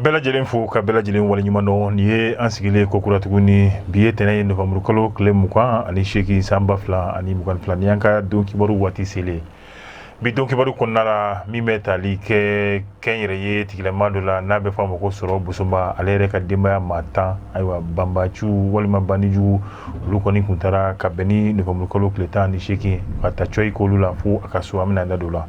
Bɛɛ lajɛlen fo, ka bɛɛ lajɛlen waleɲuman dɔn. Nin ye an sigilen ko kura tuguni. Bi ye tɛnɛn ye, nowanburukalo tile 28 san 2022. Ni an ka don kibaru waati selen, bi don kibaru kɔnɔna la, min bɛ tali kɛ kɛnyɛrɛye tigilama dɔ la n'a bɛ fɔ a ma ko Sɔrɔ Bosoba, ale yɛrɛ ka denbaya maa 10, ayiwa, banbaciw walima bandijugu olu kɔni kun taara ka bɛn ni nowanburukalo tile 18 ka taa cɔyi k'olu la fo a ka so. An bɛna da don la.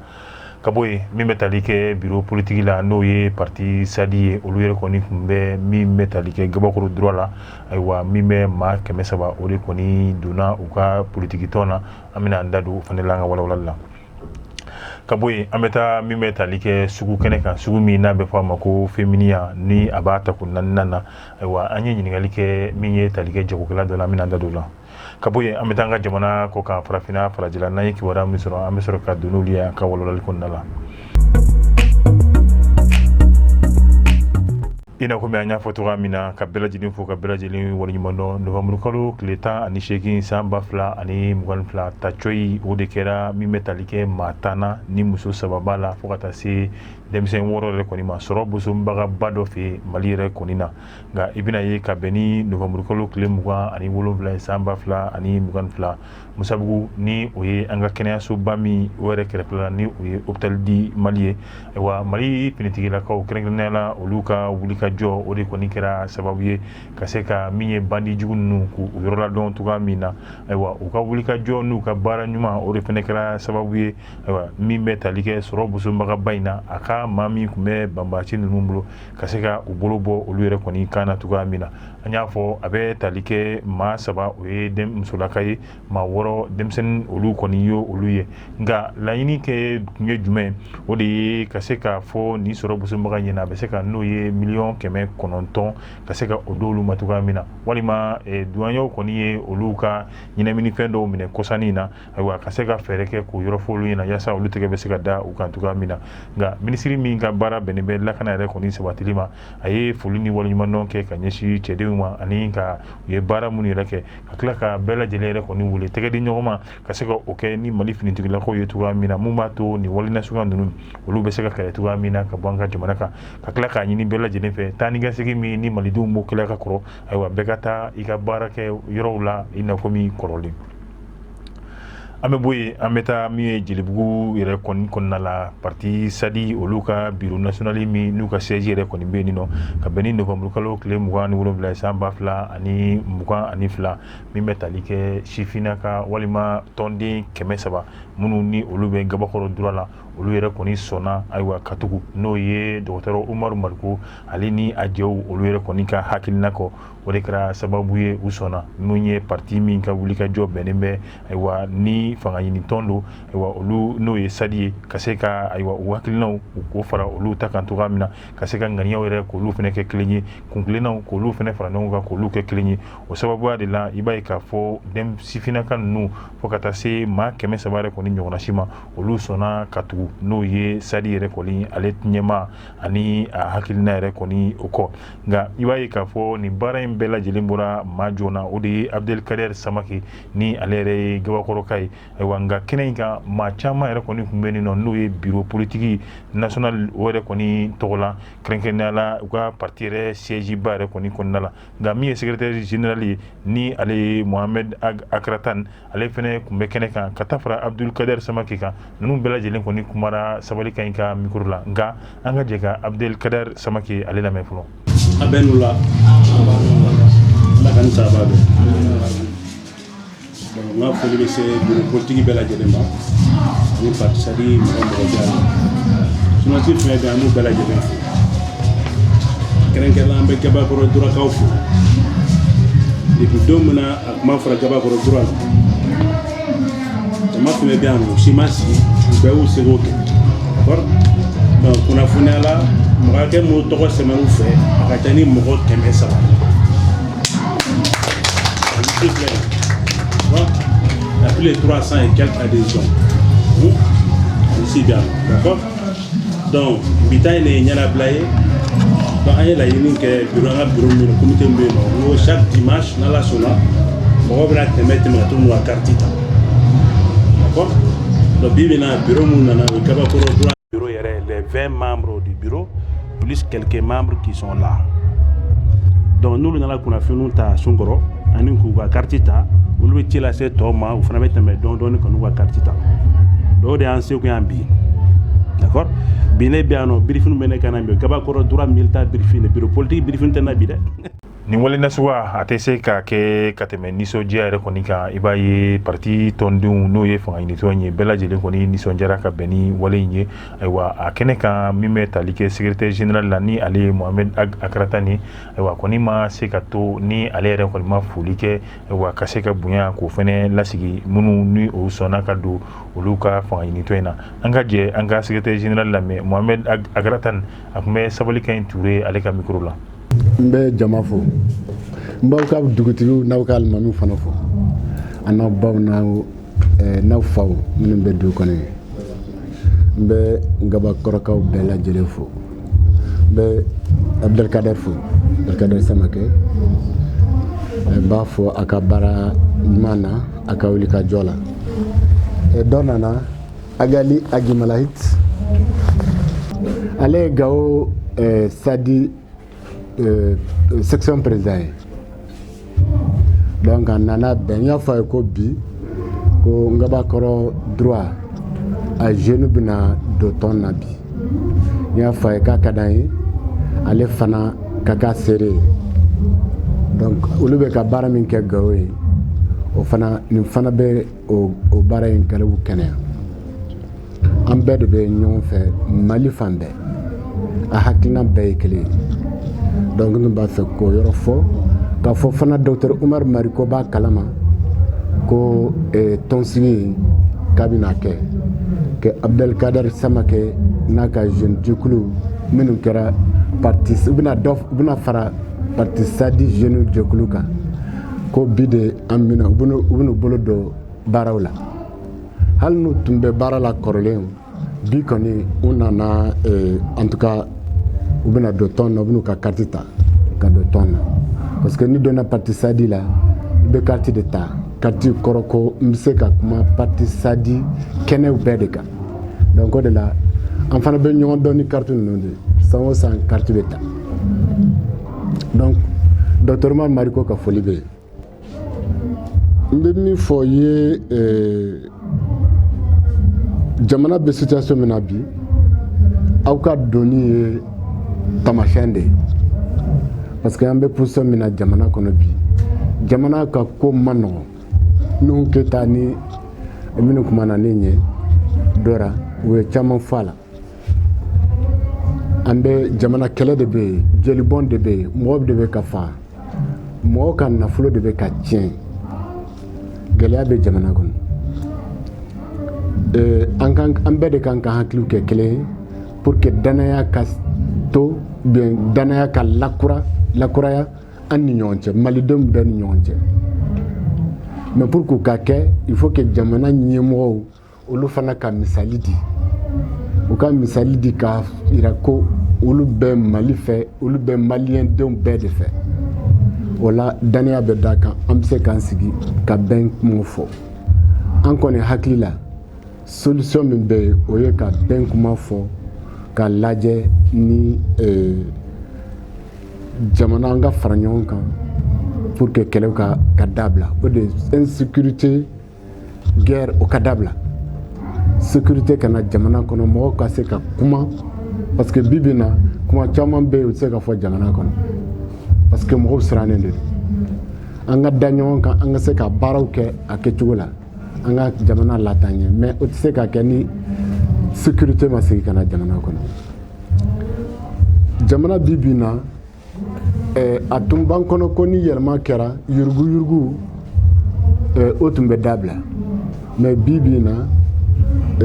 Ka bɔ yen, min bɛ tali kɛ bureau politique la, n'o ye parti SADI ye, olu yɛrɛ kɔni tun bɛ min bɛ tali kɛ Gabakɔrɔ droit la, ayiwa, min bɛ maa 300, o de kɔni donna u ka politiki tɔn na. An bɛna an da don o fana la an ka walawalali la. Ka bɔ yen, an bɛ taa min bɛ tali kɛ sugu kɛnɛ kan, sugu min n'a bɛ fɔ a ma ko Feminiya, ni a b'a ta ko naaninan na. Ayiwa, an ye ɲininkali kɛ min ye tali kɛ jagokɛla dɔ la, an bɛna an da don o la. Ka bɔ yen, an bɛ taa an ka jamana kɔ kan, farafinna, farajɛla. N'an ye kibaruya min sɔrɔ, an bɛ sɔrɔ ka don n'olu ye an ka walawalali kɔnɔna la. I n'a komi an y'a fɔ cogoya min na, ka bɛɛ lajɛlen fo, ka bɛɛ lajɛlen waleɲuman dɔn. Nowanburukalo tile 18 san 2022, ta cɔyi o de kɛra min bɛ tali kɛ maa 10 na, ni muso saba b'a la, fo ka taa se denmisɛn wɔɔrɔ yɛrɛ kɔni ma, Sɔrɔ Bosonbagaba dɔ fɛ yen Mali yɛrɛ kɔni na. Nka i bɛna ye, ka bɛn ni nowanburukalo tile 27 san 2022, Musabugu, ni o ye an ka kɛnɛyasoba min o yɛrɛ kɛrɛfɛ la, ni o ye Hôpital du Mali ye, ayiwa, Mali finitigilakaw kɛrɛnkɛrɛnnenya la, olu ka wulikajɔ o de kɔni kɛra sababu ye ka se ka min ye bandi jugu ninnu k'u yɔrɔ ladɔn cogoya min na. Ayiwa, u ka wulikajɔ n'u ka baara ɲuman, o de fana kɛra sababu ye, ayiwa, min bɛ tali kɛ Sɔrɔ Bosonbagaba in na, a ka maa min tun bɛ banbaci ninnu bolo, ka se ka u bolo bɔ olu yɛrɛ kɔni kan na cogoya min na. An y'a fɔ, a bɛ tali kɛ maa saba, o ye musolaka ye, maa wɔɔrɔ denmisɛnnin, olu kɔni ye olu ye. Nka laɲini kɛ tun ye jumɛn? O de ye ka se k'a fɔ nin Sɔrɔ Bosonbaga ɲɛna, a bɛ se ka n'o ye miliyɔn 900, ka se ka o d'olu ma cogoya min na, walima duwanɲɛw kɔni ye olu ka ɲɛnaminifɛn dɔw minɛ kɔsannin na, ayiwa, ka se ka fɛɛrɛ kɛ k'o yɔrɔ fɔ olu ɲɛna, yaasa olu tɛgɛ bɛ se ka da u kan cogoya min na. Nka minisiri min ka baara bɛnnen bɛ lakana yɛrɛ kɔni sabatili ma, a ye foli ni waleɲumandɔn kɛ ka ɲɛsin cɛdenw ma, ani ka u ye baara minnu yɛrɛ kɛ, ka tila ka bɛɛ lajɛlen yɛrɛ kɔni wele tɛgɛ di ɲɔgɔn ma, ka se ka o kɛ ni Mali finitigilakaw ye cogoya min na, mun b'a to nin wale nasuguya ninnu olu bɛ se ka kɛlɛ cogoya min na ka bɔ an ka jamana kan. Ka tila k'a ɲini bɛɛ lajɛlen fɛ, taa ni ka segin min ni malidenw b'o kɛlɛ ka kɔrɔ, ayiwa, bɛɛ ka taa i ka baara kɛ yɔrɔw la i n'a fɔ min kɔrɔlen. An bɛ bɔ yen, an bɛ taa min ye Jelibugu yɛrɛ kɔni kɔnɔna la, parti SADI olu ka bureau national min n'u ka siège yɛrɛ kɔni bɛ yen nɔ, ka bɛn ni nowanburukalo tile 27 san 2022, min bɛ tali kɛ sifinnaka walima tɔnden 300 minnu ni olu bɛ Gabakɔrɔ droit la, olu yɛrɛ kɔni sɔnna, ayiwa, ka tugu n'o ye dɔgɔtɔrɔ Umaru Mariko, ale ni a jɛw, olu yɛrɛ kɔni ka hakilina kɔ. O de kɛra sababu ye u sɔnna min ye parti min ka wulikajɔ bɛnnen bɛ, ayiwa, ni fanga ɲinitɔn don, ayiwa, olu n'o ye SADI ye, ka se ka, ayiwa, u hakilinaw u k'o fara olu ta kan cogoya min na, ka se ka ŋaniyaw yɛrɛ k'olu fana kɛ kelen ye, kuntilennaw k'olu fana fara ɲɔgɔn kan k'olu kɛ kelen ye. O sababuya de la, i b'a ye k'a fɔ den sifinnaka ninnu, fo ka taa se maa 300 yɛrɛ kɔni ɲɔgɔnna si ma, olu sɔnna ka tugu n'o ye SADI yɛrɛ kɔni ale ɲɛmaa ani a hakilina yɛrɛ kɔni o kɔ. Nka i b'a ye k'a fɔ nin baara in bɛɛ lajɛlen bɔra maa joona, o de ye Abdelkader Samake, ni ale yɛrɛ ye Gabakɔrɔka ye. Ayiwa, nka kɛnɛ in kan, maa caman yɛrɛ kɔni tun bɛ nin nɔ, n'o ye bureau politique national o yɛrɛ kɔni tɔgɔ la, kɛrɛnkɛrɛnnenya la u ka parti yɛrɛ siège ba yɛrɛ kɔni kɔnɔna la. Nka min ye secrétaire général ye, ni ale ye Mohamed Akratan, ale fana tun bɛ kɛnɛ kan ka taa fara Abdelkader Samake kan. Ninnu bɛɛ lajɛlen kɔni kumara Sabali ka ɲi ka micro la. Nka an ka jɛ ka Abdelkader Samake ale lamɛn fɔlɔ. A bɛɛ n'u la, Ala ka ni sababa bɛn. N ka foli bɛ se bureau politique bɛɛ lajɛlen ma ani parti SADI mɔgɔ mɔgɔ bɛ yan nɔ, journaliste fɛn bɛ, an b'u bɛɛ lajɛlen fo. Kɛrɛnkɛrɛnnenya, an bɛ Gabakɔrɔ Durakaw fo. Depuis don min na a kuma fɔra Gabakɔrɔ Dura la, jama fɛn bɛ yan nɔ, u si ma sigi, u bɛɛ y'u seko kɛ. D'accord, donc kunnafoniya la, mɔgɔ hakɛ minnu tɔgɔ sɛbɛn u fɛ, a ka ca ni mɔgɔ 300 ye. Il y a plus de 300 et quelques adhésions. Ici bien, d'accord. Donc, bi ta in de ye ɲɛnabila ye. Donc, an ye laɲini kɛ bureau, an ka bureau min, comité min bɛ yen nɔ, n ko chaque dimanche, n'Ala sɔnna, mɔgɔw bɛna tɛmɛ tɛmɛ ka t'u n'u ka carte ta. D'accord. Donc, bi bi in na, bureau mun nana, o ye Gabakɔrɔ droit bureau yɛrɛ, les 20 membres du bureau. plus quelques membres qui sont là. Donc n'olu nana kunnafoniw ta sunkɔrɔ ani k'u ka carte ta, olu bɛ ci lase tɔw ma, u fana bɛ tɛmɛ dɔɔni dɔɔni ka n'u ka carte ta. Donc o de y'an seko yan bi, d'accord. Bi ne bɛ yan nɔ, briefing bɛ ne kan na bi, Gabakɔrɔ droit militant briefing, bureau politique briefing tɛ na bi dɛ. Nin wale nasuguya a tɛ se ka kɛ ka tɛmɛ nisɔndiya yɛrɛ kɔni kan. I b'a ye parti tɔndenw, n'o ye fanga ɲinitɔn ye, bɛɛ lajɛlen kɔni nisɔndiyara ka bɛn ni wale in ye. Ayiwa, a kɛnɛ kan, min bɛ tali kɛ secrétaire général la, ni ale ye Mohamed Agartani, ayiwa, kɔni ma se ka to ni ale yɛrɛ kɔni ma foli kɛ, ayiwa, ka se ka bonya k'o fɛnɛ lasigi minnu ni o sɔnna ka don olu ka fanga ɲinitɔn in na. An ka jɛ an ka secrétaire général lamɛn, Mohamed Agartani. A tun bɛ Sabali Kaɲi Ture ale ka micro la. N bɛ jama fo, n b'aw ka dugutigiw n'aw ka alimamiw fana fo, a n'aw baw n'aw faw minnu bɛ dugu kɔnɔ yen. N bɛ n Gabakɔrɔkaw bɛɛ lajɛlen fo. N bɛ Abdelkader fo, Abdelkader Samakɛ. N b'a fɔ a ka baara ɲuman na, a ka wuli ka jɔ la. Dɔ nana, Agali Agimalahit, ale ye Gawo Sadi section président ye. Donc a nana bɛn, n y'a fɔ a ye ko bi ko n Gabakɔrɔ droit a jeune bɛna don tɔn na bi. N y'a fɔ a ye k'a ka d'an ye ale fana ka k'a seere ye. Donc olu bɛ ka baara min kɛ Gawo ye, o fana nin fana bɛ o baara in garibu kɛnɛya. An bɛɛ de bɛ ɲɔgɔn fɛ Mali fan bɛɛ, a hakilina bɛɛ ye kelen ye. Donc n b'a fɛ k'o yɔrɔ fɔ, k'a fɔ fana docteur Umar Mariko b'a kalama ko tɔnsigi k'a bɛna kɛ que Abdelkader Samakɛ n'a ka jeune jɛkulu minnu kɛra parti, u bɛna dɔ, u bɛna fara parti Sadi jeune jɛkulu kan, ko bi de an bɛna u bɛna u bolo don baaraw la. Hali n'u tun bɛ baara la kɔrɔlen, bi kɔni u nana, en tout cas u bɛna don tɔn na, u bɛn'u ka carte ta ka don tɔn na, parce que ni donna parti Sadi la, i bɛ carte de ta. Carte kɔrɔ ko n bɛ se ka kuma parti Sadi kɛnɛw bɛɛ de kan. Donc o de la an fana bɛ ɲɔgɔn dɔn ni carte ninnu de ye. San o san carte bɛ ta. Donc docteur Umar Mariko ka foli bɛ yen. N bɛ min fɔ ye, jamana bɛ situation min na bi, aw ka donni ye taamasiyɛn de ye, parce que an bɛ position min na jamana kɔnɔ bi, jamana ka ko man nɔgɔn. Nuhu Keyita ni minnu kumana ne ɲɛ dɔra, u ye caman fɔ a la. An bɛ jamana kɛlɛ de bɛ yen, jolibɔn de bɛ yen, mɔgɔw de bɛ ka faga, mɔgɔw ka nafolo de bɛ ka tiɲɛ, gɛlɛya bɛ jamana kɔnɔ. An kan, an bɛɛ de kan ka hakiliw kɛ kelen ye pour que danaya ka to bien, danaya ka lakura lakuraya an ni ɲɔgɔn cɛ, malidenw bɛɛ ni ɲɔgɔn cɛ. Mais pour k'o ka kɛ, il faut que jamana ɲɛmɔgɔw olu fana ka misali di, u ka misali di k'a yira ko olu bɛ Mali fɛ, olu bɛ maliyɛndenw bɛɛ de fɛ. O la danaya bɛ da kan, an bɛ se k'an sigi ka bɛn kumaw fɔ. An kɔni hakili la, solution min bɛ yen, o ye ka bɛn kuma fɔ, ka lajɛ ni jamana an ka fara ɲɔgɔn kan pour que kɛlɛw ka dabila. O de insécurité, guerre, o ka dabila, sécurité ka na jamana kɔnɔ, mɔgɔw ka se ka kuma, parce que bi bi in na kuma caman bɛ yen, o tɛ se ka fɔ jamana kɔnɔ, parce que mɔgɔw sirannen de don. An ka da ɲɔgɔn kan, an ka se ka baaraw kɛ a kɛcogo la, an ka jamana lataa ɲɛ. Mais o tɛ se ka kɛ ni sécurité ma segin ka na jamana kɔnɔ. Jamana bi bi in na, a tun b'an kɔnɔ ko ni yɛlɛma kɛra, yuruguyurugu o tun bɛ dabila. Mais bi bi in na,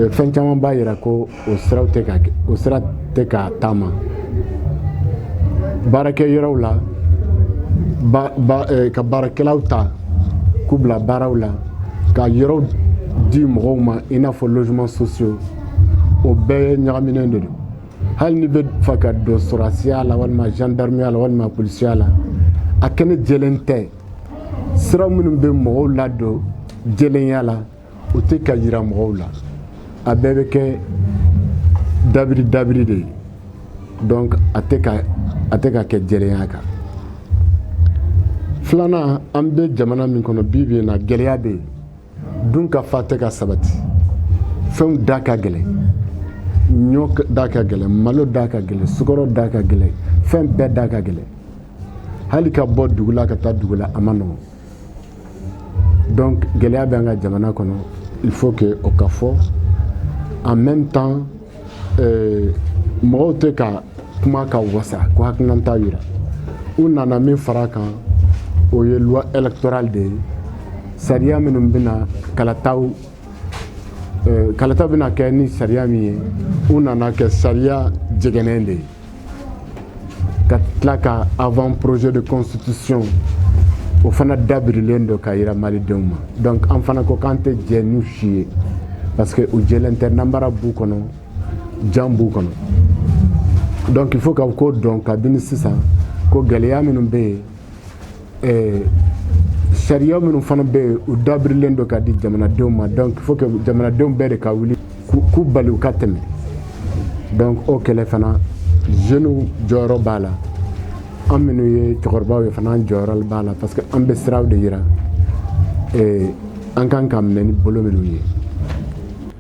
fɛn caman b'a yira ko o siraw tɛ ka o sira tɛ ka taama. Baarakɛ yɔrɔw la ba, ba, ka baarakɛlaw ta k'u bila baaraw la, ka yɔrɔw di mɔgɔw ma, i n'a fɔ logements sociaux, o bɛɛ ɲagaminen de don. Hali ni bɛ fɛ ka don sɔrɔdasiya la, walima gendarmerie la, walima polisiya la, a kɛnɛ jɛlen tɛ. Sira minnu bɛ mɔgɔw ladon jɛlenya la, o tɛ ka yira mɔgɔw la. A bɛɛ bɛ kɛ dabiri dabiri de ye. Donc a tɛ ka kɛ jɛlenya kan. Filanan, an bɛ jamana min kɔnɔ bi bi in na, gɛlɛya bɛ yen, dun ka fa tɛ ka sabati, fɛnw da ka gɛlɛn, ɲɔ da ka gɛlɛn, malo da ka gɛlɛn, sukaro da ka gɛlɛn, fɛn bɛɛ da ka gɛlɛn. Hali ka bɔ dugu la ka taa dugu la, a ma nɔgɔn. Donc gɛlɛya bɛ an ka jamana kɔnɔ, il faut que o ka fɔ. En même temps, mɔgɔw tɛ ka kuma ka wasa ko hakilinata yira. U nana min fara a kan, o ye loi électorale de ye, sariya minnu bɛna kalataw bɛna kɛ ni sariya min ye. U nana kɛ sariya jɛgɛnnen de ye, ka tila ka avant projet de constitution, o fana dabirilen don ka yira malidenw ma. Donc an fana ko k'an tɛ jɛ n'u si ye, parce que u jɛlen tɛ, nanbara b'u kɔnɔ, jan b'u kɔnɔ. Donc il faut ka ko dɔn kabini sisan ko gɛlɛya minnu bɛ yen, sariya minnu fana bɛ yen, u dabirilen don ka di jamanadenw ma. Donc il faut que jamanadenw bɛɛ de ka wuli k'u bali u ka tɛmɛ. Donc o kɛlɛ fana, jeunes jɔyɔrɔ b'a la, an minnu ye cɛkɔrɔbaw ye fana, an jɔyɔrɔ b'a la, parce que an bɛ siraw de yira an kan ka minɛ ni bolo minnu ye.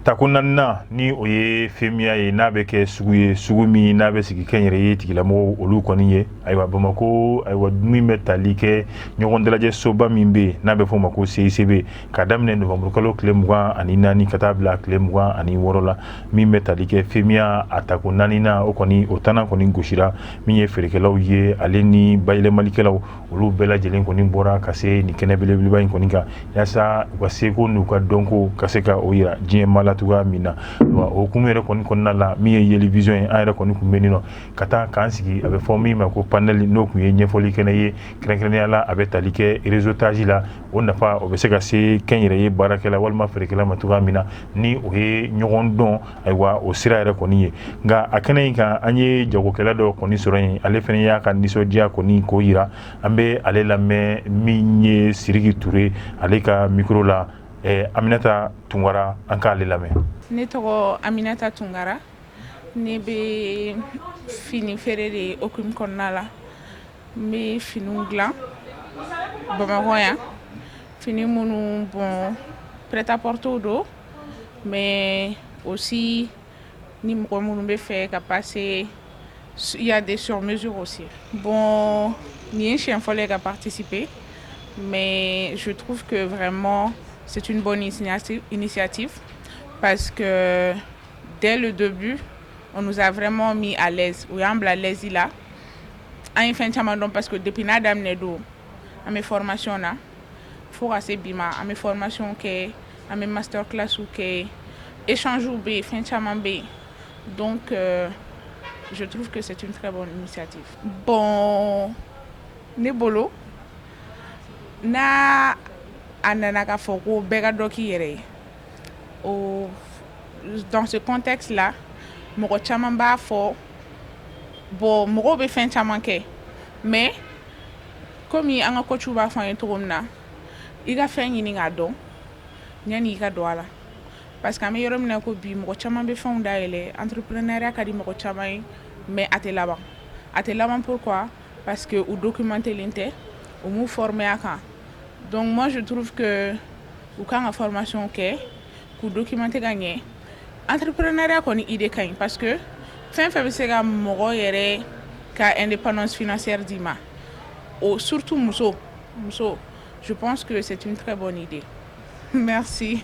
Tako naaninan, ni o ye FEMIA ye, n'a bɛ kɛ sugu ye, sugu min n'a bɛ sigi kɛnyɛrɛye tigilamɔgɔw olu kɔni ye. Ayiwa, Bamakɔ, ayiwa, min bɛ tali kɛ ɲɔgɔn dalajɛ soba min bɛ yen n'a bɛ fɔ o ma ko CICB, ka daminɛ novanburukalo tile 24 ka taa bila tile 26 la, min bɛ tali kɛ FEMIA a tako naaninan, o kɔni o tana kɔni gosira. Min ye feerekɛlaw ye, ale ni bayɛlɛmalikɛlaw, olu bɛɛ lajɛlen kɔni bɔra ka se nin kɛnɛ belebeleba in kɔni kan, yaasa u ka seko n'u ka dɔnko ka se ka o yira diɲɛ maa la cogoya min na. Wa o hukumu yɛrɛ kɔni kɔnɔna la, min ye Yeli Vision ye, an yɛrɛ kɔni tun bɛ nin nɔ ka taa k'an sigi, a bɛ fɔ min ma ko panel, n'o tun ye ɲɛfɔli kɛnɛ ye, kɛrɛnkɛrɛnnenya la a bɛ tali kɛ réseautage la, o nafa o bɛ se ka se kɛnyɛrɛye baarakɛla walima feerekɛla ma cogoya min na, ni o ye ɲɔgɔn dɔn, ayiwa, o sira yɛrɛ kɔni ye. Nka a kɛnɛ in kan, an ye jagokɛla dɔ kɔni sɔrɔ yen, ale fana y'a ka nisɔndiya kɔni k'o yira. An bɛ ale lamɛn, min ye Siriki Ture, ale ka micro la, Aminata Tunkara, an k'ale lamɛn. Ne tɔgɔ Aminata Tunkara, ne bɛ fini feere de hokumu kɔnɔna la. N bɛ finiw dilan Bamakɔ yan, fini minnu, bon, prêt-à-porter don, mais aussi ni mɔgɔ minnu bɛ fɛ ka passer, il y a des sur-mesure aussi. Bon, nin ye siɲɛ fɔlɔ ye ka participer, mais je trouve que vraiment c'est une bonne initiative parce que dès le début, on nous a vraiment mis à l'aise. U y'an bila l'aise la, an ye fɛn caman dɔn, parce que depuis n'a daminɛ don, an bɛ formation na fo ka se bi ma. An bɛ formation kɛ, an bɛ master class kɛ, échange bɛ yen, fɛn caman bɛ yen. Donc je trouve que c'est une très bonne initiative. Bon, ne bolo, n'a a nana k'a fɔ ko bɛɛ ka dɔ k'i yɛrɛ ye, o dans ce contexte là, mɔgɔ caman b'a fɔ, bon, mɔgɔw bɛ fɛn caman kɛ, mais komi an ka coach b'a fɔ an ye cogo min na, i ka fɛn ɲini k'a dɔn yanni i ka don a la, parce que an bɛ yɔrɔ min na ko bi, mɔgɔ caman bɛ fɛnw dayɛlɛ, entrepreneuriat ka di mɔgɔ caman ye, mais a tɛ laban, a tɛ laban. Pourquoi? Parce que u documenté len tɛ, u m'u former a kan. Donc moi, je trouve que u kan ka formation kɛ k'u documenter ka ɲɛ. Entrepreneuriat kɔni idée ka ɲi, parce que fɛn fɛn bɛ se ka mɔgɔ yɛrɛ ka indépendance financière d'i ma, o surtout muso muso, je pense que c'est une très bonne idée. Merci.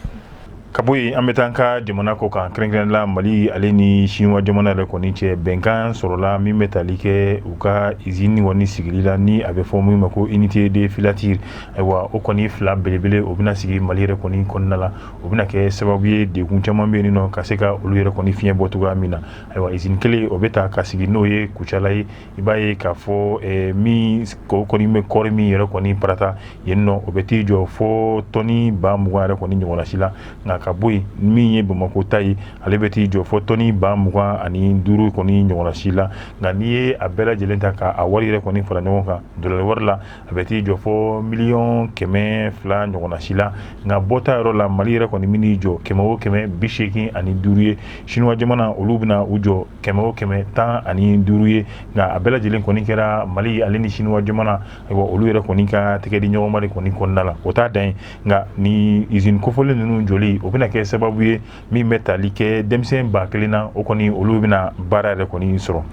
Ka bɔ yen, an bɛ taa an ka jamana kɔ kan, kɛrɛnkɛrɛnnenya Mali ale ni Sinuwa jamana yɛrɛ kɔni cɛ, bɛnkan sɔrɔla min bɛ tali kɛ u ka usine kɔni sigili la, ni a bɛ fɔ min ma ko unité de filature. Ayiwa, o kɔni fila belebele, o bɛna sigi Mali yɛrɛ kɔni kɔnɔna la. O bɛna kɛ sababu ye, degun caman bɛ yen nɔ, ka se ka olu yɛrɛ kɔni fiɲɛ bɔ cogoya min na. Ayiwa, usine kelen, o bɛ ta ka sigi, n'o ye Kucala ye. I b'a ye k'a fɔ min o kɔni bɛ kɔɔri min yɛrɛ kɔni parata yen nɔ, o bɛ t'i jɔ fo tɔni 20 000 yɛrɛ kɔni ɲɔgɔnna si la. Nka Nka ka bɔ yen, min ye Bamakɔ ta ye, ale bɛ t'i jɔ fɔ tɔni 25,000 kɔni ɲɔgɔnna si la. Nka n'i ye a bɛɛ lajɛlen ta k'a wari yɛrɛ kɔni fara ɲɔgɔn kan dolari wari la, a bɛ t'i jɔ fɔ 200 million ɲɔgɔnna si la. Nka bɔta yɔrɔ la, Mali yɛrɛ kɔni bɛn'i jɔ kɛmɛ o kɛmɛ 85 ye. Sinuwa jamana, olu bɛna u jɔ kɛmɛ o kɛmɛ 15 ye. Nka a bɛɛ lajɛlen kɔni kɛra Mali ale ni Sinuwa jamana, ayiwa, olu yɛrɛ kɔni ka tɛgɛ di ɲɔgɔn ma de kɔni kɔnɔna la. O t'a dan ye, nka ni usine kofɔlen ninnu jɔli, o bɛna kɛ sababu ye min bɛ tali kɛ denmisɛn 1000 na, o kɔni olu bɛna baara yɛrɛ kɔni sɔrɔ.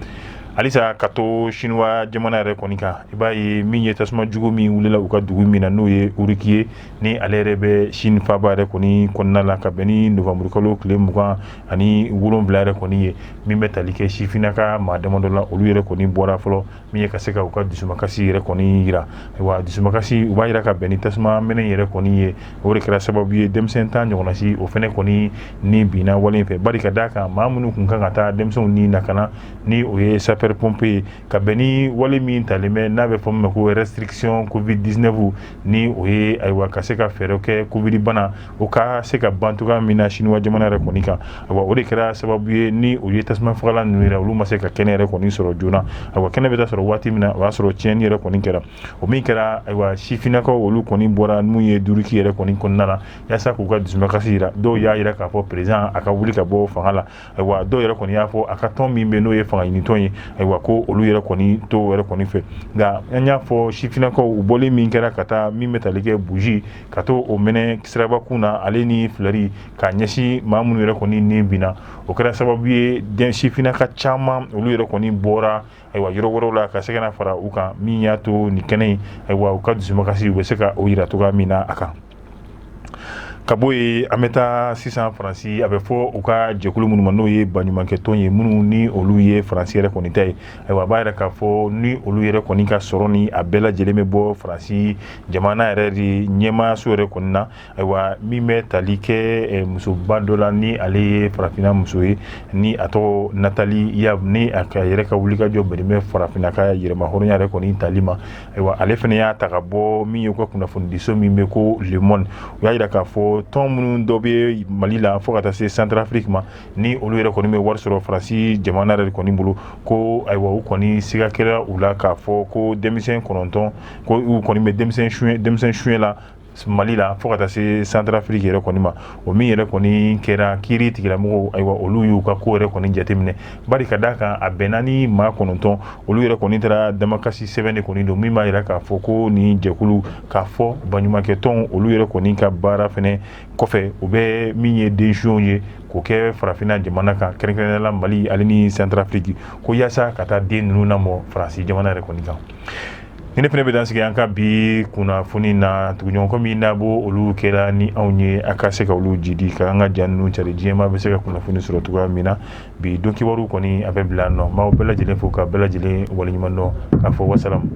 Halisa ka to Sinuwa jamana yɛrɛ kɔni kan, i b'a ye min ye tasuma jugu min wulila u ka dugu min na, n'o ye Urumqi ye, ni ale yɛrɛ bɛ Chine faaba yɛrɛ kɔni kɔnɔna la, ka bɛn ni nowanburukalo tile 27 yɛrɛ kɔni ye, min bɛ tali kɛ sifinnaka maa damadɔ la, olu yɛrɛ kɔni bɔra fɔlɔ min ye ka se ka u ka dusumakasi yɛrɛ kɔni yira. Ayiwa, dusumakasi u b'a yira ka bɛn ni tasuma mɛnɛ yɛrɛ kɔni ye, o de kɛra sababu ye denmisɛn 10 ɲɔgɔnna si, o fɛnɛ kɔni ni binna wale in fɛ. Bari ka d'a kan, maa minnu kun kan ka taa denmisɛnw ni lakana, ni o ye sapeur pompier ye, ka bɛn ni wale min talen bɛ n'a bɛ fɔ min ma ko restriction Covid 19, ni o ye, ayiwa, ka se ka fɛɛrɛ kɛ Covid bana o ka se ka ban cogoya min na Sinuwa jamana yɛrɛ kɔni kan. Ayiwa, o de kɛra sababu ye ni o ye tasuma fagalan ninnu yɛrɛ, olu ma se ka kɛnɛ yɛrɛ kɔni sɔrɔ joona. Ayiwa, kɛnɛ bɛ taa sɔrɔ waati min na, o y'a sɔrɔ tiɲɛni yɛrɛ kɔni kɛra. O min kɛra, ayiwa, sifinnakaw olu kɔni bɔra mun ye Urumqi yɛrɛ kɔni kɔnɔna la yaasa k'u ka dusumakasi yira. Dɔw y'a yira k'a fɔ président a ka wuli ka bɔ fanga la. Ayiwa, dɔw yɛrɛ kɔni y'a fɔ a ka tɔn min bɛ, n'o ye fanga ɲinitɔn ye, ayiwa, ko olu yɛrɛ kɔni t'o yɛrɛ kɔni fɛ. Nka an y'a fɔ sifinnakaw, u bɔlen min kɛra ka taa min bɛ tali kɛ bougie ka to o mɛnɛ sirabakun na, ale ni fleur, k'a ɲɛsin maa minnu yɛrɛ kɔni ni binna, o kɛra sababu ye den sifinnaka caman, olu yɛrɛ kɔni bɔra, ayiwa, yɔrɔ wɛrɛw la ka se ka na fara u kan, min y'a to nin kɛnɛ in, ayiwa, u ka dusumakasi, u bɛ se ka o yira cogoya min na a kan. Ka bɔ yen, an bɛ taa sisan Faransi. A bɛ fɔ u ka jɛkulu minnu ma, n'o ye baɲumankɛtɔn ye, minnu ni olu ye Faransi yɛrɛ kɔni ta ye, ayiwa, a b'a yɛrɛ k'a fɔ ni olu yɛrɛ kɔni ka sɔrɔ ni a bɛɛ lajɛlen bɛ bɔ Faransi jamana yɛrɛ de ɲɛmaayaso yɛrɛ kɔni na. Ayiwa, min bɛ tali kɛ musoba dɔ la, ni ale ye farafinna muso ye, ni a tɔgɔ Nathalie Yamb, ni a ka yɛrɛ ka wulikajɔ bɛnnen bɛ farafinna ka yɛrɛmahɔrɔnya yɛrɛ kɔni tali ma. Ayiwa, ale fana y'a ta ka bɔ min ye u ka kunnafonidiso min bɛ ko Le Monde, u y'a yira k'a fɔ tɔn minnu dɔ bɛ Mali la fo ka taa se Centrafrique ma, ni olu yɛrɛ kɔni bɛ wari sɔrɔ Faransi jamana yɛrɛ kɔni bolo, ko ayiwa, u kɔni siga kɛra u la k'a fɔ ko denmisɛn 9, ko u kɔni bɛ denmisɛn suɲɛ la Mali la fo ka taa se Centrafrique yɛrɛ kɔni ma. O min yɛrɛ kɔni kɛra kiiri tigilamɔgɔw, ayiwa, olu y'u ka ko yɛrɛ kɔni jateminɛ, bari ka d'a kan a bɛnna ni maa 9, olu yɛrɛ kɔni taara damakasi sɛbɛn de kɔni don min b'a yira k'a fɔ ko nin jɛkulu, k'a fɔ baɲumankɛtɔn, olu yɛrɛ kɔni ka baara fɛnɛ kɔfɛ, u bɛ min ye den suɲɛw ye k'o kɛ farafinna jamana kan, kɛrɛnkɛrɛnnenya la Mali ale ni Centrafrique, ko yaasa ka taa den ninnu lamɔ Faransi jamana yɛrɛ kɔni kan. Ni ne fana bɛ dan sigi an ka bi kunnafoni na. Tuguɲɔgɔn min n'a b'o olu kɛra ni anw ye, a ka se ka olu jidi ka an ka ja ninnu cari, diɲɛmaa bɛ se ka kunnafoni sɔrɔ cogoya min na. Bi don kibaru kɔni, a bɛ bila nɔ. N b'aw bɛɛ lajɛlen fo ka bɛɛ lajɛlen waleɲuman dɔn k'a fɔ wasalamu.